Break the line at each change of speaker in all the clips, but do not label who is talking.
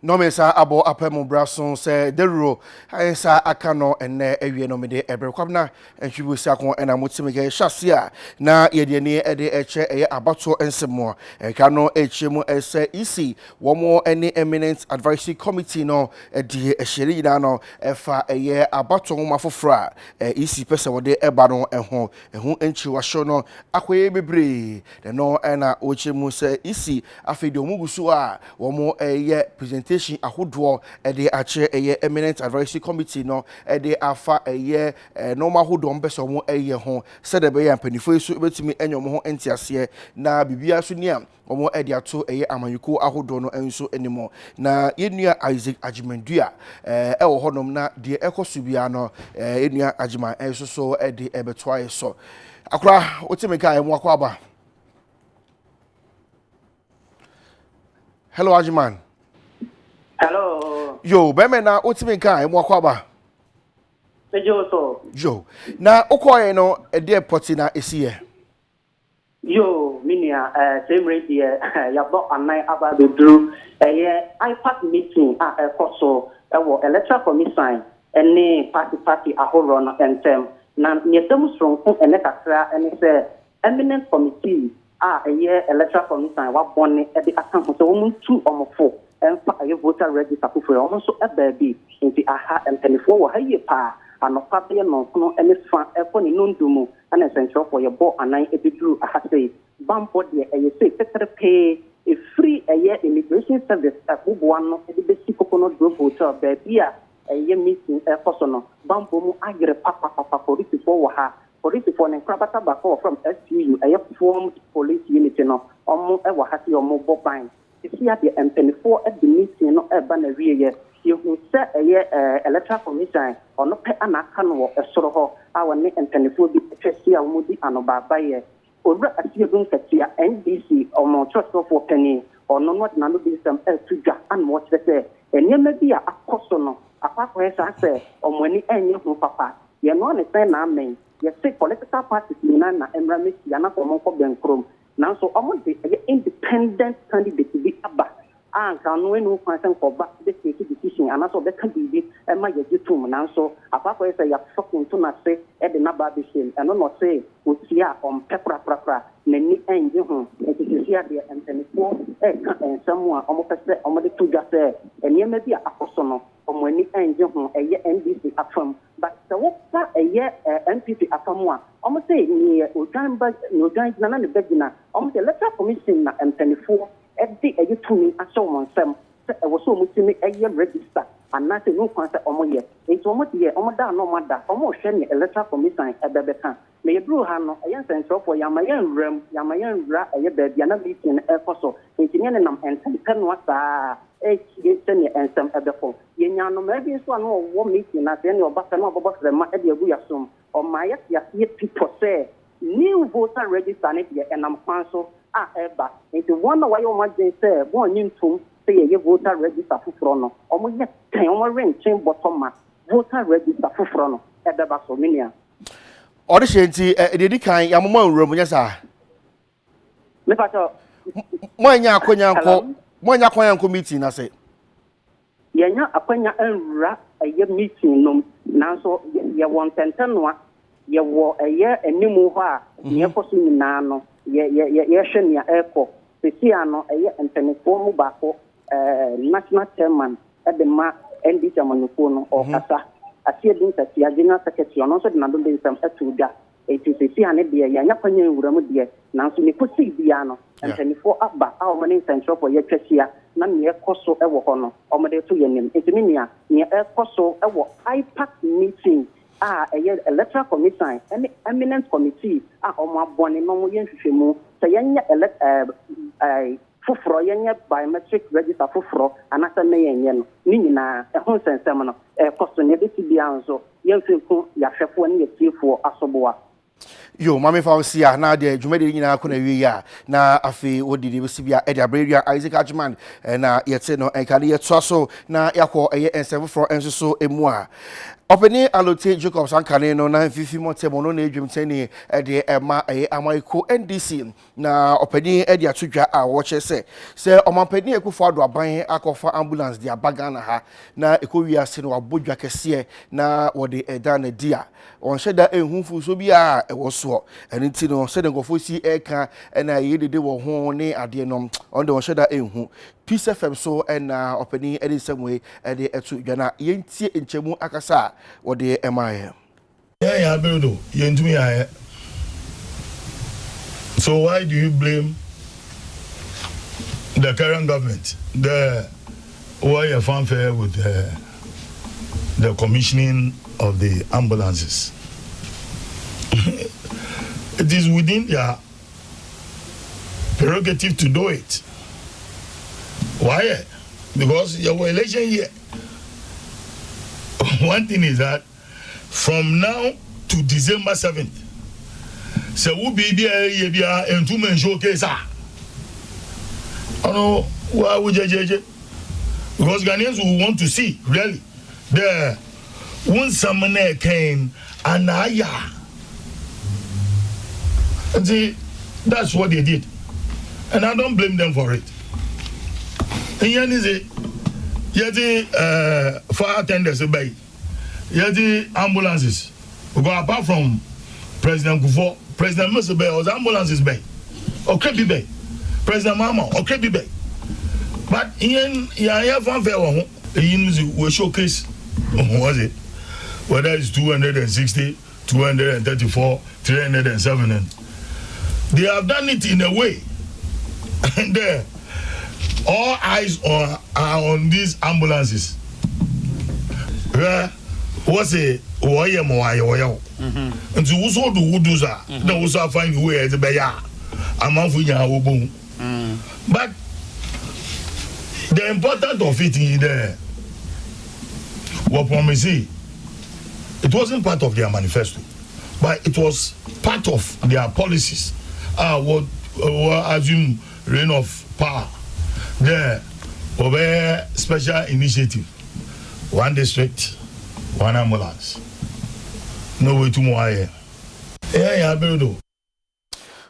Nɔmesa abɔ apɛ mu braso sɛ dawuro nsa aka no ɛnnɛ awie no mede ɛberɛ Kwabena Ntwibu Siako ɛna motumi kɛ hyɛ ase a na yɛde ani ɛde ɛkyɛ ɛyɛ abatoɔ nsɛm mu ɛka no ɛkyerɛ mu ɛsɛ EC wɔn ɛne Eminent Advisory Committee no ɛde ɛhyɛ ne nyinaa no ɛfa ɛyɛ abatoɔ nwoma foforɔ a EC pɛ sɛ wɔde ɛba no ɛho ɛho nkyiriwahyew no akɔyɛ bebree. Ɛno na wɔkyerɛ mu sɛ EC afei deɛ wɔn gu so a wɔreyɛ presentation ahodoɔ de akyerɛ ɛyɛ Eminent Advisory Committee no de afa ɛyɛ nneɛma ahodoɔ wɔn pɛ sɛ wɔyɛ ho sɛdeɛ ɛbɛyɛ a mpanimfoɔ yi so bɛtumi anya wɔn ho nteaseɛ na biribiara so ni a wɔde ato ɛyɛ amanyɔkuo ahodoɔ no nso anim. Na yɛn nua Isaac Agyemandua ɛwɔ hɔnom na deɛ ɛkɔ so biara no yɛn nua Agyeman nso so de ɛbɛtoa yɛ so. Akora, wote me nka ɛmo akɔ aba. Hello Agyeman.
Hello.
Yo, bɛmɛ na wote me nka ɛmo akɔ aba.
Megye wo so.
Yo, na wokɔɛ no ɛdeɛ pɔte na ɛsi yɛ?
Yoo, me nua, eh, saa mmerɛ yi deɛ yɛabɔ anan aba abɛduru ɛyɛ IPAC meeting a ɛrekɔ so wɔ Electoral Commissan ne party party ahoroɔ no ntam. Na nea ɛda mu soronko ɛnnɛ kakra ne sɛ Eminent Committee a ɛyɛ Electoral Commissan wɔabɔne de aka ho sɛ wɔntu wɔn fo mfa ɛyɛ voter register foforɔ yi, wɔn nso baa bi. Nti aha mpanimfoɔ wɔ ha yie paa. Anɔpa bɛyɛ nnɔnkono ne fa rekɔ ne nnɔndu mu Ɛna nsɛnkyerɛwfoɔ yɛbɔɔ anan bɛduruu aha sei. Bammɔ deɛ ɛyɛ sei peterepee, ɛfiri ɛyɛ Immigration Service aboboa no de bɛsi Coconut Grove Hotel baabi a ɛyɛ meeting ɛrekɔ so no, bammɔ mu ayere papapapa, polisifoɔ wɔ ha, polisifoɔ no nkorabata baako a wɔfrɛ wɔn SPU, ɛyɛ Formed Police Unit no, wɔn wɔ ha sei wɔrebɔ ban. Sesia deɛ mpaninfoɔ de meeting no reba n'awieɛ. Yɛhuu sɛ ɛyɛ Electoral Commission ɔno pɛ na aka no wɔ soro hɔ a ɔne mpaninfoɔ bi atwa ahyia a wɔredi anobaabaeɛ. Owura Asiedu Nkatia, NDC wɔn twerɛtwerɛfoɔ panin, ɔno no ɔde n'ano bi nsɛm reto dwa na ɔkyerɛ sɛ nneɛma bi a akɔ so no akɔ akɔyɛ saa sɛ wɔn ani nnye ho papa. Yɛnoa ne sɛn na amen? Yɛse political parties nyinaa na mmra mmɛhyia na wɔnkɔ bɛnkorom. Nanso wɔde ɛyɛ independent candidate bi aba a anka ɔno ɛnni ho kwan sɛ nka ɔba bɛ take decision anaasɛ ɔbɛka biribi ma yɛgye tom. Nanso akɔ akɔyɛ sɛ yɛasɔ kuntu no ase de no aba abɛhyɛ mu. Ɛno na ɔse ɔtie a ɔmpɛ korakorakora, n'ani nnye ho. Nti seesei ara deɛ mpanimfoɔ reka nsɛm a wɔpɛ sɛ wɔde to dwa sɛ nneɛma bi a akɔ so no wɔn ani nnye ho, ɛyɛ NDC afam. But sɛ woba ɛyɛ NPP afa mu a, wɔn se neɛ odwan ba neɛ odwan gyina na ne ba gyina. Wɔn se electoral commission na mpaninfoɔ de ɛyɛ tumi ahyɛ wɔn nsam sɛ ɛwɔ sɛ wɔn tumi yɛ register anaasɛ ɛnni kwan sɛ wɔn yɛ. Nti wɔn deɛ wɔn da a na wɔn ada, wɔn rehwɛ neɛ electoral commission ɛbɛbɛka. Na yɛduruu ha no, ɛyɛ nsɛnkyerɛwfoɔ, yɛamma yɛanwura mu, yɛamma yɛanwura ɛyɛ baabi a na meeting no rekɔ so, enti ne yɛnenam ntɛntɛnoa saa ara retie sɛdeɛ nsɛm bɛkɔ. Yɛnyaa nnomaa bi nso a na wɔwɔ meeting no ase, ɛnneɛ ɔba pɛ na wabɔbɔ frɛma de agu yɛn asom. Ɔmaa yɛte aseɛ pi pɔ sɛ new voter register no deɛ ɛnam kwan so a ɛreba, enti wɔn a wɔayɛ wɔn adwene sɛ wɔnnye ntom sɛ yɛyɛ voter register foforɔ no, wɔyɛ tɛn, wɔrenkye bɔtɔ ma voter register foforɔ no bɛba so, me nua.
Ɔde hyɛ nti deɛ edi kan yɛamoma nwura mu nyɛ saa.
Mepa kyɛw.
Mo anya akwanya nkɔ mo anya kwan ankɔ meeting na se.
Yɛnya akwanya nwura ɛyɛ meeting nom nanso yɛwɔ ntɛntɛnoa yɛwɔ ɛyɛ animu hɔ a nea ɛkɔ so nyinaa no yɛ yɛ yɛhwɛ nea ɛkɔ sisi ano ɛyɛ mpanyinfoɔ mu baako National Chairman de ma NDC amanyɔkuo no, ɔrekasa. Asiedu Ntatia, General Secretary, ɔno nso de n'adode nsɛm too dwa. Enti seesei a ne deɛ, yɛannya kwan anwura mu deɛ, nanso nea ɛkɔsii biara no, mpanimfoɔ aba a wɔne nsɛntwerɛfoɔ yɛatwa ahyia na nea ɛrekɔ so wɔ hɔ no, wɔde reto yɛn anim. Enti me nua, nea ɛrekɔ so wɔ IPAC meeting a ɛyɛ Electoral Commissan ne Eminent Committee a wɔabɔne na wɔyɛ nhwehwɛmu sɛ yɛnyɛ elect ɛɛ foforɔ, yɛnyɛ biometric register foforɔ anaasɛ mma yɛnyɛ no, ne nyinaa, ɛho nsɛnsɛm no, ɛrekɔ so. Nea ɛbɛsi biara nso, yɛmfa nku yɛn ahwɛfoɔ ne yɛn atiefoɔ asoboa.
Yo, ma memfa wo si a, na deɛ dwumadie no nyinaa kɔ n'awie yi a, na afei wode deɛ ɛbɛsi bia ɛde abrɛ yɛn nua Isaac Agyeman na yɛte no nka ne yɛtoa so na yɛakɔ ɛyɛ nsɛm foforɔ nso so mu a. Ɔpanin Alote Jacobs ankane no na mfifi mmɔntɛm ɔno na ɛdwamtani ɛde ɛma ɛyɛ Amayiko NDC. Na ɔpanin de ato dwa a wɔkyerɛ sɛ, sɛ Ɔmanpanin Akufo Addo aban akɔfa ambulance de aba Ghana ha na ɛkɔ wiase no wabɔ dwa kɛseɛ na wɔde ɛda no adi a, wɔnhyɛ da nhu mfomsoɔ biara a ɛwɔ soɔ. Ɛno nti no, sɛdeɛ nkurɔfoɔ si reka na ɛyɛ dede wɔ ho ne adeɛ no, ɔno deɛ ɔnhyɛ da nhu. Peace FM so na ɔpanin de nsɛm wei de to dwa na yɛntie nkyɛmu akasa a wɔde maeɛ.
Yɛn yɛn abere do yɛntumi anyɛ so why do you blame the current government dɛ wɔyɛ fanfare with the, the commissioning of the ambulances it is within their prerogative to do it why because yɛwɔ election year one thing is that From now to December seventh, sɛ wo biribi a ɛyɛ biara ntum nshowcase a, ɔno wa wo gyegyeegye because Ghanaians will want to see really dɛ wo nsɛm na ɛkɛn anaa ayɛ a. Nti that's what they did and I don't blame them for it. Nyɛ ne dze yɛdze eh, fire tenders ba yi. Yɛdze ambulances because apart from President Kufuor, President Mills bɛyɛ ɔdze ambulances bɛn, ɔka bi bɛn, President Mahama ɔka bi bɛn, but hɛn yɛannyɛ fanfare wɔ ho. Eyinom dze wɔ showcase wɔdze whether it's 260, 234, 307 and they have done it in a way dɛ all eyes on are on these ambulances hwɛ wɔse wɔyɛ ma wɔayɛ wɔyɛ wo nti wo so do wo do so a na wo so afa ne wei ɛdze bɛyɛ a amanfo nyinaa wɔbɛhu but the important of it yi dɛ wɔ promise it wasn't part of their manifesto but it was part of their policies a wɔ wɔ assume reign of power dɛ wɔbɛyɛ special initiative one district one ambulance na wɔatum wɔayɛ ɛyɛ yɛn abere do.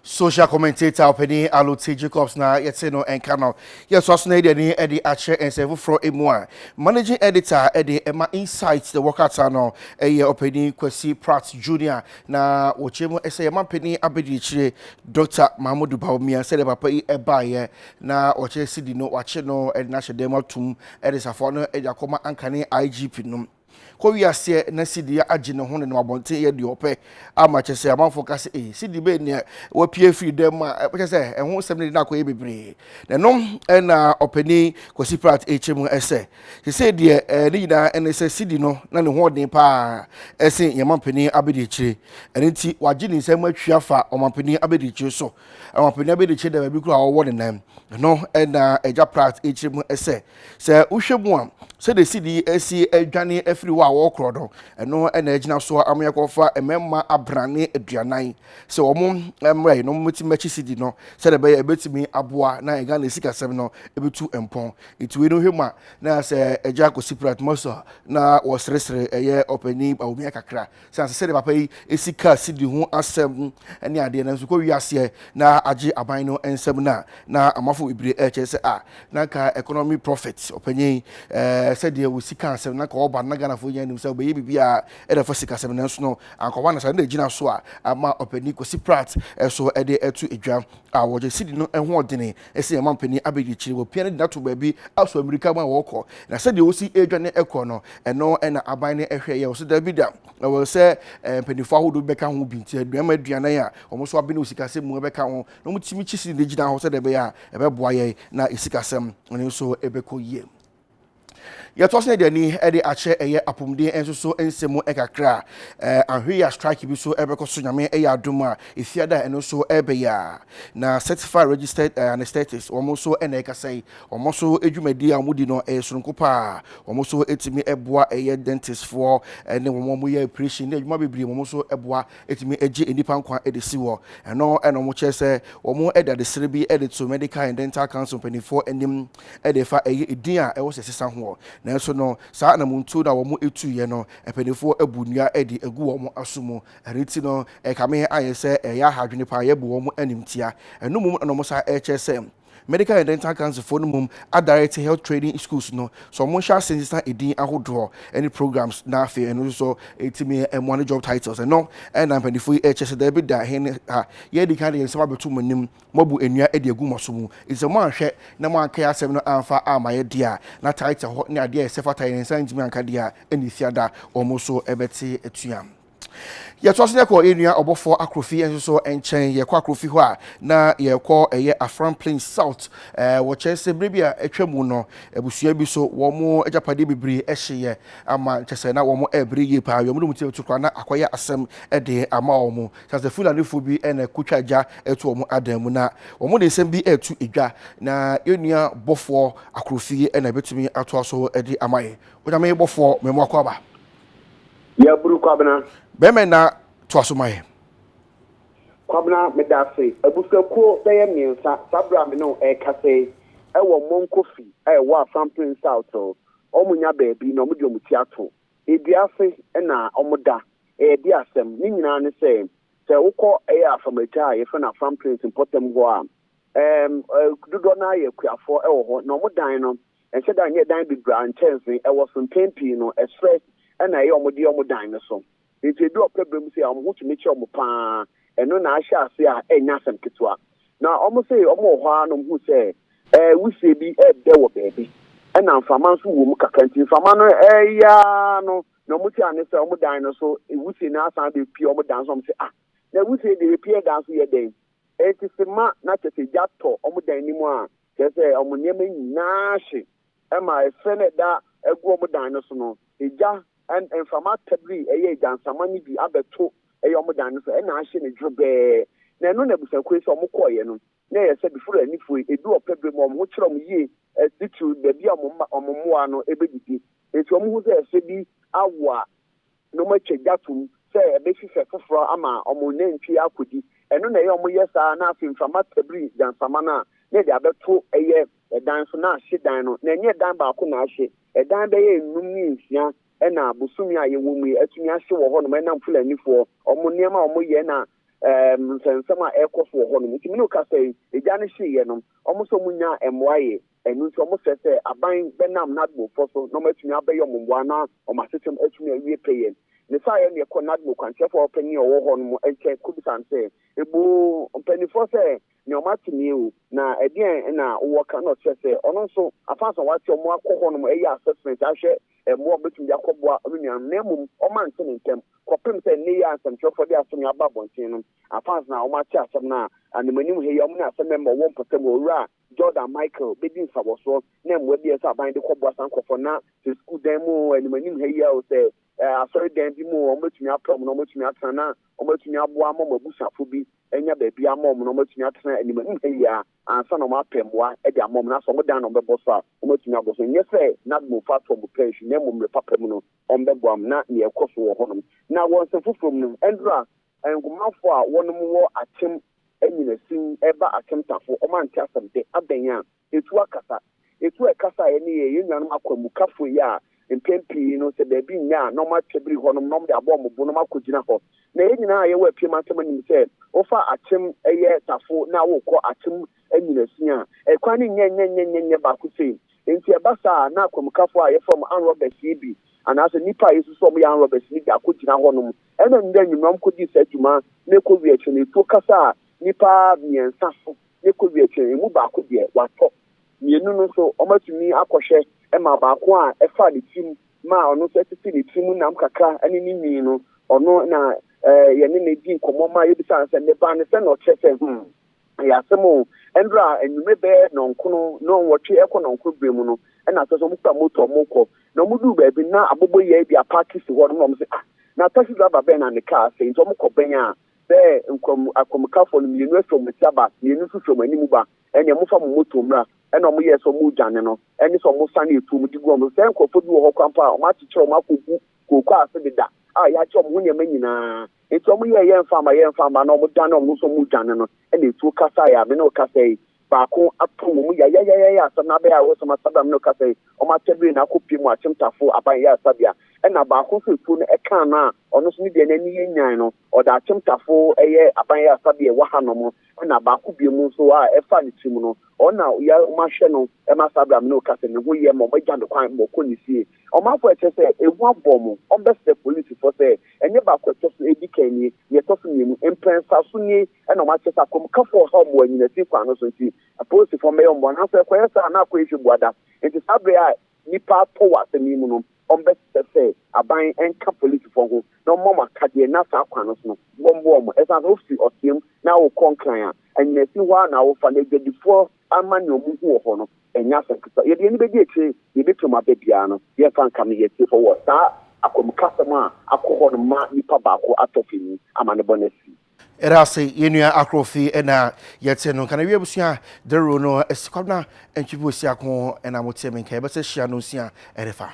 Social commentator ɔpanin Alotey Jacobs na yɛte no nka no. Yɛtoa so na yɛde ani de akyerɛ nsɛm foforɔ mu a managing editor de ɛma Insight the wɔkata no ɛyɛ ɔpanin Kwasi Pratt Jr. na wɔkyerɛ mu sɛ yɛma panin abadiakyire Dr. Mahamudu Bawumia sɛdeɛ papa yi ɛbaeɛ na wɔkyerɛ sidi no wakye no de no ahyɛ dan mu atum de safoa no de akɔma ankane IGP no. Kɔ wiaseɛ na Sidi agye ne ho nenam abɔnten yɛ deɛ ɔpɛ ama kyɛ sɛ amanfoɔ ka sɛ ee Sidi bɛyɛ nea wapue afiri dɛm mu a kyɛ sɛ ɛho nsɛm no de no akɔyɛ bebree na ɛno ɛna ɔpanin Kwasi Pratt ɛkyɛ mu ɛsɛ sesei deɛ ɛɛ ne nyinaa ɛne sɛ Sidi no na ne ho ɔden paa ɛsen yɛn mampanin abɛdiakyire ɛno nti wagye ne nsam atwi afa ɔmampanin abɛdiakyire so ɔmampanin abɛdiakyire da baabi koraa ɔwɔ ne nan ɛno ɛna agya Pratt ɛkyerɛ mu ɛsɛ Sɛ wohwɛ mu a, sɛdeɛ sidi asi adwane afiri hɔ a wɔrekorɔ no, ɛno na agyina so ama yɛakɔfa mmarima abrane 40 sɛ wɔn mmra yi na wɔmmɛtumi akyi sidi no sɛdeɛ ɛbɛyɛ ɛbɛtumi aboa na Ghana sikasɛm no ɛbɛtu mpɔn. Nti wei no wohwɛ mu a, na sɛ agya Kwasi Pratt Mensah na wɔseresere ɛyɛ ɔpanin Bawumia kakra. Sɛ sɛdeɛ papa yi si kaa sidi ho asɛm ne adeɛ nanso kɔ wiaseɛ na agye aban no nsam no a, na amafo bebree ɛrekyerɛ sɛ a na nka economy prophet ɔpanyin ɛɛ sɛdeɛ wɔsi ka asɛm na nka ɔba na Ghanafoɔ nyinaa nim sɛ ɔbɛyɛ biribiara ɛde afa sikasɛm nanso no ankɔba no saa na ɛgyina so a ama ɔpanyin Kwasi Pratt ɛso ɛde ɛto edwa a wɔgye sidi no ho ɔdene ɛsɛ yɛn mampanin abɛdi akyire wɔpia no de no ato baabi asɔ mmirika mu a wɔkɔ na sɛdeɛ wɔsi redwane kɔ no ɛno ɛna aban no ɛhwɛ yɛ wɔsɛ dabi da ɛwɔ sɛ mpanimfoɔ ahodoɔ bɛka ho bi nti aduama aduanan a wɔn nso abene wɔ sikasɛm mu ɛbɛka ho na wɔtumi kyi si de gyina hɔ sɛdeɛ ɛbɛyɛ a ɛbɛboa yɛn na sikasɛm no nso ɛbɛkɔ yie. Yɛtoa so na yɛde ani de akyerɛ ɛyɛ apɔmuden nso so nsɛm mu kakra. Ahweya strike bi so ɛbɛkɔ so Nyame ɛyɛ adom a efiada ɛno nso ɛbɛyɛ a. Na certified registered anesthetists wɔn nso ɛna ɛkasa yi. Wɔn nso dwumadi a wɔn di no ɛyɛ soronko paa. Wɔn nso ɛtumi ɛboa ɛyɛ dentist foɔ ɛne wɔn a wɔyɛ operation ne adwuma bebree wɔn nso ɛboa ɛtumi ɛgye nnipa nkwa ɛde si hɔ. Ɛno ɛna wɔn kyerɛ sɛ wɔn ɛde adesrɛ bi ɛde to Medical and Dental Council mpanimfoɔ anim ɛde fa ɛyɛ edin a ɛwɔ sɛ ɛsesa hoɔ. Nanso no, saa anamontuo no a wɔn tuiɛ no, mpanimfoɔ abu nnua de agu wɔn aso mu. Ɛno nti no, ɛkame ayɛ sɛ ɛyɛ aha adwene paa, yɛabu wɔn animtia. Ɛno mmom na wɔsan rekyerɛ sɛ Medical and Dental Council foɔ no mmom adirect health training schools no sɛ wɔn nhyɛ ase nsesa edin ahodoɔ ne programs na afei ɛno nso so ɛtumi mmoa ne job titles. Ɛno na mpanimfoɔ yi rekyerɛ sɛ daabi da he ha, yɛadi kan de yɛn nsɛm abɛto mo anim. Moabu nnua de agu mo aso mu. Enti sɛ moanhwɛ na moanka yɛn asɛm no amfa amma yɛn deɛ a, na title hɔ ne adeɛ a ɛsɛ fata yɛn nsa ntumi anka deɛ a, ɛnna Fiada wɔn nso bɛte atua. Yɛtoa so yɛkɔ yɛn nua ɔbɔfoɔ Akrofi nso so nkyɛn. Yɛkɔ Akrofi hɔ a, na yɛkɔ ɛyɛ Afram Plains South. Ɛɛ wɔkyerɛ sɛ berɛ bi a atwa mu no, abusua bi so wɔn agyapadeɛ bebree hyeeɛ ama kyɛ sɛ na wɔn ɛrebere yie paa. Wɔn de wɔn ti to koraa na akɔyɛ asɛm de ama wɔn. Kyerɛ sɛ Fulanifoɔ bi na ɛkɔtwa gya to wɔn adan mu na wɔn de nsɛm bi reto dwa na yɛn nua bɔfoɔ Akrofi na ɛbɛtumi atoa so de ama yɛn. Onyame bɔfoɔ mɛmo akɔ aba.
Yɛaburu Kwabena.
Bɛmɛ na toa so ma yɛn.
Kwabena medase. Abusuakuo bɛyɛ mmiɛnsa saa berɛ a me ne wo ɛrekasa yi ɛwɔ Monkofi a ɛwɔ Aframpren South. Wɔn nya baabi na wɔn de wɔn ti ato. Dua ase na wɔn da. Ɛyɛ de asɛm. Ne nyinaa ne sɛ, sɛ wokɔ ɛyɛ Afram-Agya a yɛfrɛ no Afram Plains mpɔtam hɔ a, ɛɛm, dodoɔ no ara yɛ akuafoɔ wɔ hɔ, na wɔn dan no, ɛnhyɛ da nyɛ dan bebree a nkyɛnse wɔ so. Mpɛn pii no, ɛserɛ na ɛyɛ wɔn de yɛ wɔn dan no so. Enti ɛdu ɔpɛ berɛ mu sei a, wɔn ho tumi kyere wɔn pa ara. Ɛno na ahyɛ ase a ɛnyɛ asɛm ketewa. Na wɔn se wɔn wɔ hɔ ara na wɔhu sɛ ɛɛ, wusie bi redɛ wɔ baabi, ɛna mframa nso wɔ mu kakra, nti mframa no reyɛ ara no, Na wɔn ti a ne sɛ wɔn dan no so wusie no asan abɛpue wɔn dan so, wɔn se, Ah, na wusie deɛ ɛpue dan so yɛ dɛn? Enti sema na kyerɛ sɛ gya tɔ wɔn dan no mu a, kyerɛ sɛ wɔn nneɛma nyinaa hye, ɛma ɛserɛ no a ɛda agu wɔn dan no so no, egya, mframa tabiri ɛyɛ egyansama no bi abɛto ɛyɛ wɔn dan no so, ɛna ahye no dworobɛɛ. Na ɛno na abusuakuo yi sɛ wɔn kɔeɛ no, na ɛyɛ sɛ Bifuranifoɔ yi, ɛdu ɔpɛ berɛ mu a, wɔn ho kyerɛ wɔn yie, titiriw baabi a wɔn mma, wɔn mmoa no bɛdidi. Enti wɔhu sɛ ɛsɛ bi awo a, na wɔatwa gya tom sɛ ɛbɛfifɛ foforɔ ama wɔn nantwie akɔdi. Ɛno na ɛyɛ wɔyɛ saa na afei mframa tabiri gyansama no a, na ɛde abɛto ɛyɛ ɛdan so na ahye dan no. Na ɛnyɛ dan baako na ahye, ɛdan bɛyɛ nnum ne nsia na bosome a yɛwɔ mu yi atumi ahye wɔ hɔnom ɛnam Fulanifoɔ wɔn nneɛma a wɔyɛ na ɛɛm nsɛnsɛm a ɛrekɔ so wɔ hɔnom. Nti me ne wo kasa yi, egya no hyeeɛ no, wɔn nso wɔnyaa mmoa yɛ. Ɛno nti wɔsrɛ sɛ aban bɛnam NADMOfoɔ so na wɔatumi abɛyɛ wɔn mmoa na wɔn asetem atumi awie pɛyɛ. Ne saayɛ no yɛkɔ NADMO kwankyerɛfoɔ panin a ɔwɔ hɔ nom nkyɛn kɔbisa no sɛ, Eboo, mpaninfoɔ sɛ nea wɔate nie o, na ɛdeɛn na wowɔ ka? Na ɔkyerɛ sɛ ɔno nso afa sɛ wɔate wɔn akɔ hɔ nom ɛyɛ assessment ahwɛ mmoa a wɔbɛtumi de akɔboa wɔn nuanom na mmom wɔante no ntɛm kɔpem sɛ nnɛ yi a nsɛmtwerɛfoɔ de asɛm yi aba abɔnten no afa na wɔate asɛm no a animanim ha yi a wɔne asɛm mɛma ɔwɔ mpɔtam hɔ Owura Jordan Michael bɛdi nsawɔsoɔ na mmoa bi a ɛsɛ aban de kɔboa saa nkurɔfoɔ na sɛ sukuu dan mu o, anim anim ha yi a o, sɛ asɔre dan bi mu o, wɔbɛtumi apɛ wɔn na wɔatumi atena na wɔatumi aboa ama wɔn abusuafoɔ bi anya baabi ama wɔn na wɔatumi atena anim anim ha yi a ansa na wɔapɛ mmoa de ama wɔn na sɛ wɔn dan na wɔbɛbɔ so a wɔatumi abɔ so. Nyɛ sɛ NADMO fa to wɔn pɛ nhwi na mmom mmerɛ papa mu no wɔbɛboa wɔn na nea ɛkɔ so wɔ hɔnom. Na wɔ nsɛm foforɔ mu no, ɛndora Nhomafoɔ a wɔnom wɔ akyem anyinasin ɛba akyem tafo wɔn ante asɛm de adɛn a etu akasa etu a ɛkasaeɛ ne yɛ yɛn nuanom akwamukafoɔ yi a mpɛn pii no sɛ baabi nnya a na wɔn atwa biri hɔnom na wɔn de abɔ wɔn bo na wɔn akɔ gyina hɔ na yɛn nyinaa a yɛwɔ apiem asɛm anim sɛ wofa akyem ɛyɛ tafo na wokɔ akyem anyinasin a ɛkwan no nyɛ nyɛ nyɛ nyɛ nyɛ baako sei enti ɛba saa a na akwamukafoɔ a yɛfrɛ wɔn armed robbers yi bi anaasɛ nnipa a yɛsusu wɔn yɛ armed robbers no bi akɔ gyina hɔnom Ɛna nnɛ anwummerɛ wɔkɔdii saa dwuma no kɔwie akyire no, etuo kasaa nnipa mmiɛnsa so ne kɔwie akyire no, emu baako deɛ watɔ. Mmienu no nso wɔatumi akɔhwɛ ma baako a ɛfaa ne tirim maa ɔno nso atete ne tirim nam kakra ne ne nwi no, ɔno na yɛne no di nkɔmmɔ ma yɛbisaa no sɛ ne ba no sɛ na ɔkyerɛ sɛ hmm. Ɛyɛ asɛm o. Ɛndora anwummere bɛyɛ nnɔnkono, nnɔnwɔtwe ɛkɔ nnɔnkron berɛ mu no, ɛna asɛ sɛ wɔkura moto a wɔrekɔ. Na wɔduu baabi no, na aboboyaa bi apaake si hɔ nom, na wɔse, ah, na taxi driver bɛn na ne kaa asɛe? Nti wɔkɔ bɛn a, sɛ nkwam, akwamukafoɔ no mmienu afiri wɔn akyi aba, mmienu nso firi wɔn anim ba, ɛnneɛ momfa mo moto mmra. Ɛna wɔyɛɛ sɛ wɔredwane no, ɛne sɛ wɔsane atuo mu de gu wɔn so. Sɛ nkurɔfoɔ bi wɔ hɔ koraa mpo a, wɔakyekyere wɔn akɔgu kooko ase deda a yɛagye wɔn ho nneɛma nyinaa. Enti wɔn yɛɛ yɛmfa mma yɛmfa mma na wɔn dane wɔn ho sɛ wɔn redwane no ɛna etuo kasaeɛ a me ne wo kasa yi. Baako atɔ wɔn mu yayayayaya asɛm no abɛyɛ awerɛhosɛm asadam no kasa yi, wɔn akyɛbere na akɔpue mu Akyemtafo aban ayaresabea. Ɛna baako nso etuo no ɛkaa no a ɔno nso ne deɛ n'ani yɛ nyan no, ɔda Akyemtafo ɛyɛ aban ayaresabea ɛwɔ hanom. Ɛna baako bio mu nso a ɛfaa ne tirim no, ɔno na yɛ wɔn ahwɛ no ma saa berɛ a me ne wo kasa yi, ne ho yɛ ma wɔn agya no kwan ma ɔkɔ ne fie. Ɔmanfoɔ ɛkyerɛ sɛ ehu abɔ wɔn, wɔbɛsrɛ polisifoɔ sɛ ɛnyɛ baako a ɛtɔ so edi kan nie, nea ɛtɔ so mmienu, mprɛnsa so nie na wɔakyerɛ sɛ akɔmkafoɔ rehaw wɔn wɔ anyinasi kwan no so nti apolisifoɔ mmɛyɛ wɔn mmoa. Nanso ɛkɔyɛ saa a na akɔyɛ hwɛbuada. Nti saa bere a nnipa atɔ wɔ asɛm yi mu no, wɔbɛsrɛ sɛ aban nka polisifoɔ ho na wɔmma wɔn akadeɛ na saa kwan no so no wɔmmoa wɔn. Ɛsiane sɛ wofiri Ɔseam na wokɔ Nkran a, anyinasi hɔ ara na wofa na adwadifoɔ ama nea wɔhu wɔ hɔ no ɛnyɛ asɛm ketewa. Yɛde yɛn ani bɛdi akyire, deɛ ɛbɛtwam aba biara no, yɛmfa nka no yɛn atiefoɔ wɔ saa akɔmukasɛm a akɔ hɔ no ma nipa baako atɔ fam yi ama ne bɔne asi.
Yɛda ase yɛn nua Akorɔfi na yɛte no nka na wie abusua dawuro no asi Kwabena Ntwibi Osiako na mote me nka yɛbɛsɛ hyia no nsia ɛde fa.